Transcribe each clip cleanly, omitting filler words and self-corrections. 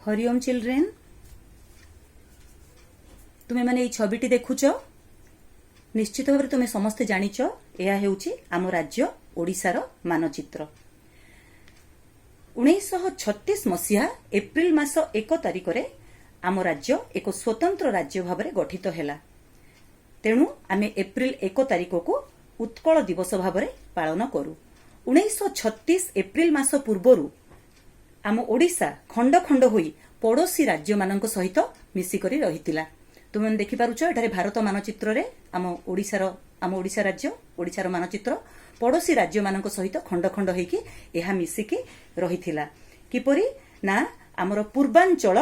Hariom children. ତୁମେମାନେ ଏଇ ଛବିଟି ଦେଖୁଛ। ନିଶ୍ଚିତ ଭାବରେ ତୁମେ ସମସ୍ତେ ଜାଣିଛ, ଏହା ହେଉଛି ଆମ ରାଜ୍ୟ ଓଡ଼ିଶାର ମାନଚିତ୍ର। 1936 ମସିହା ଏପ୍ରିଲ ମାସ 1 ତାରିଖରେ ଆମ ରାଜ୍ୟ ଏକ ସ୍ୱତନ୍ତ୍ର ରାଜ୍ୟ ଭାବରେ ଗଠିତ ହେଲା। ତେଣୁ ଆମେ ଏପ୍ରିଲ 1 ତାରିଖକୁ ଉତ୍କଳ ଦିବସ ଭାବରେ ପାଳନ କରୁ। 1936 ଏପ୍ରିଲ ମାସ ପୂର୍ବରୁ ଆମ ଓଡ଼ିଶା ଖଣ୍ଡ ଖଣ୍ଡ ହୋଇ ପଡ଼ୋଶୀ ରାଜ୍ୟମାନଙ୍କ ସହିତ ମିଶିକରି ରହିଥିଲା। ତୁମେମାନେ ଦେଖିପାରୁଛ, ଏଠାରେ ଭାରତ ମାନଚିତ୍ରରେ ଆମ ଓଡ଼ିଶା ରାଜ୍ୟ, ଓଡ଼ିଶାର ମାନଚିତ୍ର। ପଡ଼ୋଶୀ ରାଜ୍ୟମାନଙ୍କ ସହିତ ଖଣ୍ଡ ଖଣ୍ଡ ହେଇକି ଏହା ମିଶିକି ରହିଥିଲା। କିପରି ନା ଆମର ପୂର୍ବାଞ୍ଚଳ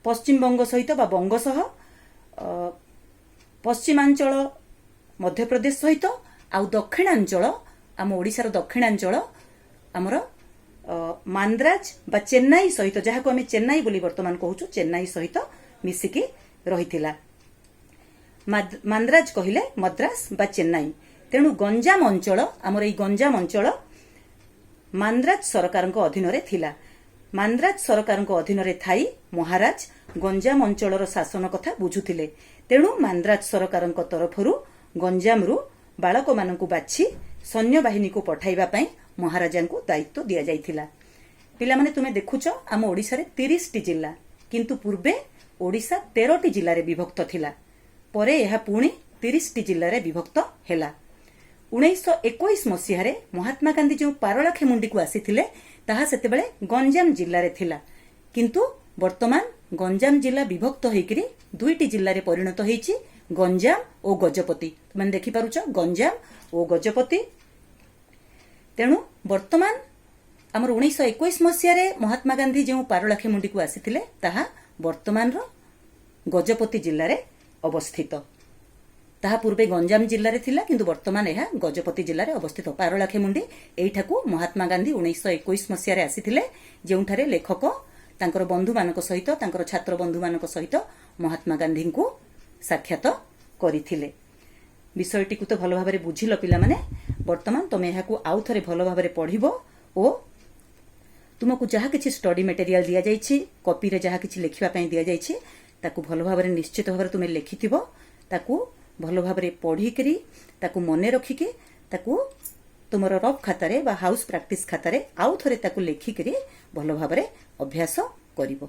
ପଶ୍ଚିମବଙ୍ଗ ସହିତ ବା ବଙ୍ଗ ସହ, ପଶ୍ଚିମାଞ୍ଚଳ ମଧ୍ୟପ୍ରଦେଶ ସହିତ, ଆଉ ଦକ୍ଷିଣାଞ୍ଚଳ, ଆମ ଓଡ଼ିଶାର ଦକ୍ଷିଣାଞ୍ଚଳ ଆମର ମାନ୍ଦ୍ରାଜ ବା ଚେନ୍ନାଇ ସହିତ, ଯାହାକୁ ଆମେ ଚେନ୍ନାଇ ବୋଲି ବର୍ତ୍ତମାନ କହୁଛୁ, ଚେନ୍ନାଇ ସହିତ ମିଶିକି ରହିଥିଲା। ମାନ୍ଦ୍ରାଜ କହିଲେ ମଦ୍ରାସ ବା ଚେନ୍ନାଇ। ତେଣୁ ଗଞ୍ଜାମ ଅଞ୍ଚଳ, ଆମର ଏଇ ଗଞ୍ଜାମ ଅଞ୍ଚଳ ମାନ୍ଦ୍ରାଜ ସରକାରଙ୍କ ଅଧୀନରେ ଥିଲା। ମାନ୍ଦ୍ରାଜ ସରକାରଙ୍କ ଅଧୀନରେ ଥାଇ ମହାରାଜ ଗଞ୍ଜାମ ଅଞ୍ଚଳର ଶାସନ କଥା ବୁଝୁଥିଲେ। ତେଣୁ ମାନ୍ଦ୍ରାଜ ସରକାରଙ୍କ ତରଫରୁ ଗଞ୍ଜାମରୁ ବାଳକମାନଙ୍କୁ ବାଛି ସୈନ୍ୟବାହିନୀକୁ ପଠାଇବା ପାଇଁ ମହାରାଜାଙ୍କୁ ଦାୟିତ୍ୱ ଦିଆଯାଇଥିଲା। ପିଲାମାନେ, ତୁମେ ଦେଖୁଛ, ଆମ ଓଡ଼ିଶାରେ 30ଟି ଜିଲ୍ଲା, କିନ୍ତୁ ପୂର୍ବେ ଓଡ଼ିଶା 13ଟି ଜିଲ୍ଲାରେ ବିଭକ୍ତ ଥିଲା। ପରେ ଏହା ପୁଣି 30ଟି ଜିଲ୍ଲାରେ ବିଭକ୍ତ ହେଲା। 1921 ମସିହାରେ ମହାତ୍ମା ଗାନ୍ଧୀ ଯେଉଁ ପାରଳାଖେମୁଣ୍ଡିକୁ ଆସିଥିଲେ, ତାହା ସେତେବେଳେ ଗଞ୍ଜାମ ଜିଲ୍ଲାରେ ଥିଲା। କିନ୍ତୁ ବର୍ତ୍ତମାନ ଗଞ୍ଜାମ ଜିଲ୍ଲା ବିଭକ୍ତ ହେଇକରି ଦୁଇଟି ଜିଲ୍ଲାରେ ପରିଣତ ହେଇଛି, ଗଞ୍ଜାମ ଓ ଗଜପତି। ତୁମେ ଦେଖିପାରୁଛ, ଗଞ୍ଜାମ ଓ ଗଜପତି। ତେଣୁ ବର୍ତ୍ତମାନ ଆମର 1921 ମସିହାରେ ମହାତ୍ମା ଗାନ୍ଧୀ ଯେଉଁ ପାରଳାଖେମୁଣ୍ଡିକୁ ଆସିଥିଲେ, ତାହା ବର୍ତ୍ତମାନର ଗଜପତି ଜିଲ୍ଲାରେ ଅବସ୍ଥିତ। ତାହା ପୂର୍ବେ ଗଞ୍ଜାମ ଜିଲ୍ଲାରେ ଥିଲା, କିନ୍ତୁ ବର୍ତ୍ତମାନ ଏହା ଗଜପତି ଜିଲ୍ଲାରେ ଅବସ୍ଥିତ। ପାରଳାଖେମୁଣ୍ଡି, ଏଇଠାକୁ ମହାତ୍ମା ଗାନ୍ଧୀ 1921 ମସିହାରେ ଆସିଥିଲେ, ଯେଉଁଠାରେ ଲେଖକ ତାଙ୍କର ବନ୍ଧୁମାନଙ୍କ ସହିତ, ତାଙ୍କର ଛାତ୍ର ବନ୍ଧୁମାନଙ୍କ ସହିତ ମହାତ୍ମା ଗାନ୍ଧୀଙ୍କୁ ସାକ୍ଷାତ କରିଥିଲେ। ବିଷୟଟିକୁ ତ ଭଲ ଭାବରେ ବୁଝିଲ ପିଲାମାନେ। ବର୍ତ୍ତମାନ ତମେ ଏହାକୁ ଆଉ ଥରେ ଭଲ ଭାବରେ ପଢିବ ଓ ତୁମକୁ ଯାହା କିଛି ଷ୍ଟଡି ମେଟେରିଆଲ ଦିଆଯାଇଛି, କପିରେ ଯାହା କିଛି ଲେଖିବା ପାଇଁ ଦିଆଯାଇଛି, ତାକୁ ଭଲ ଭାବରେ, ନିଶ୍ଚିତ ଭାବରେ ତୁମେ ଲେଖିଥିବ। ତାକୁ ଭଲ ଭାବରେ ପଢିକିରି, ତାକୁ ମନେ ରଖିକି, ତାକୁ ତୁମର ରଫ୍ ଖାତାରେ ବା ହାଉସ୍ ପ୍ରାକ୍ଟିସ୍ ଖାତାରେ ଆଉ ଥରେ ତାକୁ ଲେଖିକିରି ଭଲ ଭାବରେ ଅଭ୍ୟାସ କରିବ।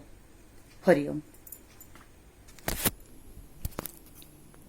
ହରିଓମ।